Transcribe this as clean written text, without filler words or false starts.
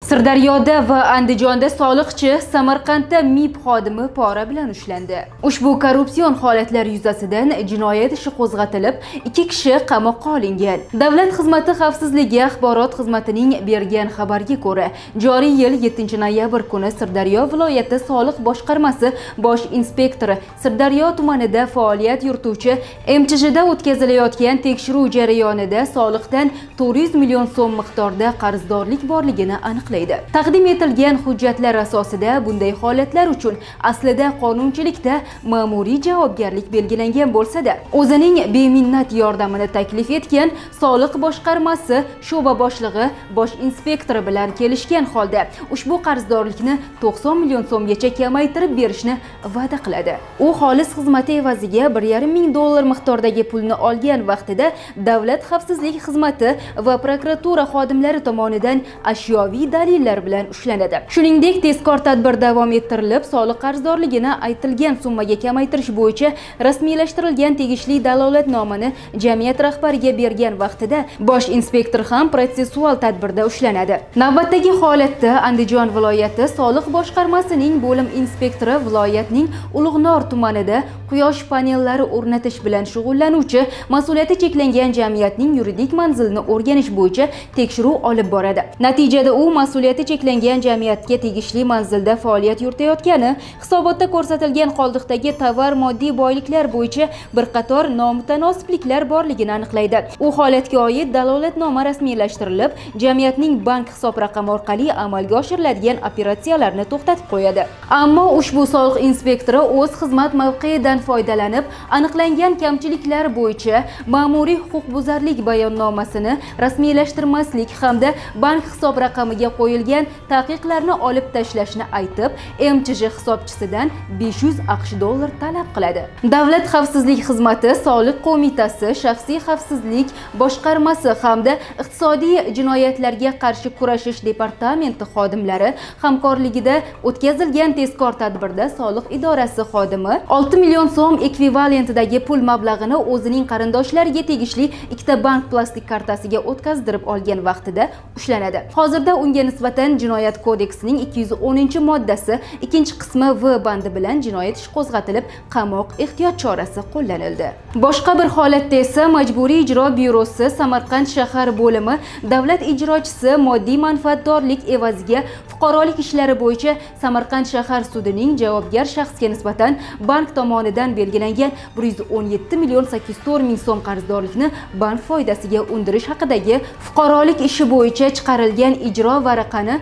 Sirdaryoda va Andijonda soliqchi, Samarqandda MIB xodimi pora bilan ushlandi. Ushbu korrupsion holatlar yuzasidan jinoyat ishi qo'zg'atilib, ikki kishi qamoqqa olingan. Davlat xizmati xavfsizligi axborot xizmatining bergan xabariga ko'ra, joriy yil 7 noyabr kuni Sirdaryo viloyati soliq boshqarmasi bosh inspektori Sirdaryo tumanida faoliyat yurituvchi MChJda o'tkazilayotgan tekshiruv jarayonida soliqdan 400 million so'm miqdorda qarzdorlik borligini aniqlaydi. Taqdim etilgan hujjatlar asosida bunday holatlar uchun aslida qonunchilikda ma'muriy javobgarlik belgilangan bo'lsa-da, o'zining beminnat yordamini taklif etgan soliq boshqarmasi sho'ba boshlig'i bosh inspektori bilan kelishgan holda ushbu qarzdorlikni 90 million so'mgacha kamaytirib berishni va'da qiladi. U xolis xizmati evaziga 1,5 ming dollar miqdordagi pulni olgan vaqtida Davlat xavfsizlik xizmati va prokuratura xodimlari tomonidan ashyoviy dalillar bilan ushlanadi. Shuningdek, tezkor tadbir davom ettirilib, soliq qarzdorligini aytilgan summaga kamaytirish bo'yicha rasmiylashtirilgan tegishli dalolatnomani jamiyat rahbariga bergan vaqtida bosh inspektor ham protsessual tadbirda ushlanadi. Navbatdagi holatda Andijon viloyati soliq boshqarmasining bo'lim inspektori viloyatning Ulug'nor tumanida quyosh panellari o'rnatish bilan shug'ullanuvchi mas'uliyati cheklangan jamiyatning yuridik manzilini o'rganish bo'yicha tekshiruv olib boradi. Natijada u mas'uliyati cheklangan jamiyatga tegishli manzilda faoliyat yuritayotgani, hisobotda ko'rsatilgan qoldiqdagi tovar moddiy boyliklar bo'yicha bir qator nomutanosibliklar borligini aniqlaydi. U holatga oid dalolatnoma rasmiylashtirilib, jamiyatning bank hisob raqami orqali amalga oshiriladigan operatsiyalarni to'xtatib qo'yadi. Ammo ushbu soliq inspektori o'z xizmat mavqeidan foydalanib, aniqlangan kamchiliklar bo'yicha ma'muriy huquqbuzarlik bayonnomasini rasmiylashtirmaslik hamda bank hisob raqamiga qo'yilgan taqiqlarni olib tashlashni aytib, MChJ hisobchisidan 500 AQSh dollar talab qiladi. Davlat xavfsizlik xizmati, Soliq qo'mitasi, shaxsiy xavfsizlik boshqarmasi hamda iqtisodiy jinoyatlarga qarshi kurashish departamenti xodimlari hamkorligida o'tkazilgan tezkor tadbirda soliq idorasi xodimi 6 million so'm ekvivalentidagi pul mablag'ini o'zining qarindoshlariga tegishli ikkita bank plastik kartasiga o'tkazdirib olgan vaqtida ushlanadi. Hozirda unga nisbatan Jinoyat kodeksining 210 moddasi ikkinchi qismi V bandi bilan jinoyat ishi qo'zg'atilib, qamoq ehtiyot chorasi qo'llanildi. Boshqa bir holatda esa Majburiy ijro byurosi Samarqand shahar bo'limi davlat ijrochisi moddiy manfaatdorlik evaziga fuqarolik ishlari bo'yicha Samarqand shahar sudining javobgar shaxsga nisbatan bank tomonidan belgilangan 117 million 804 ming so'm qarzdorlikni bank foydasiga undirish haqidagi fuqarolik ishi bo'yicha chiqarilgan ijro varaqani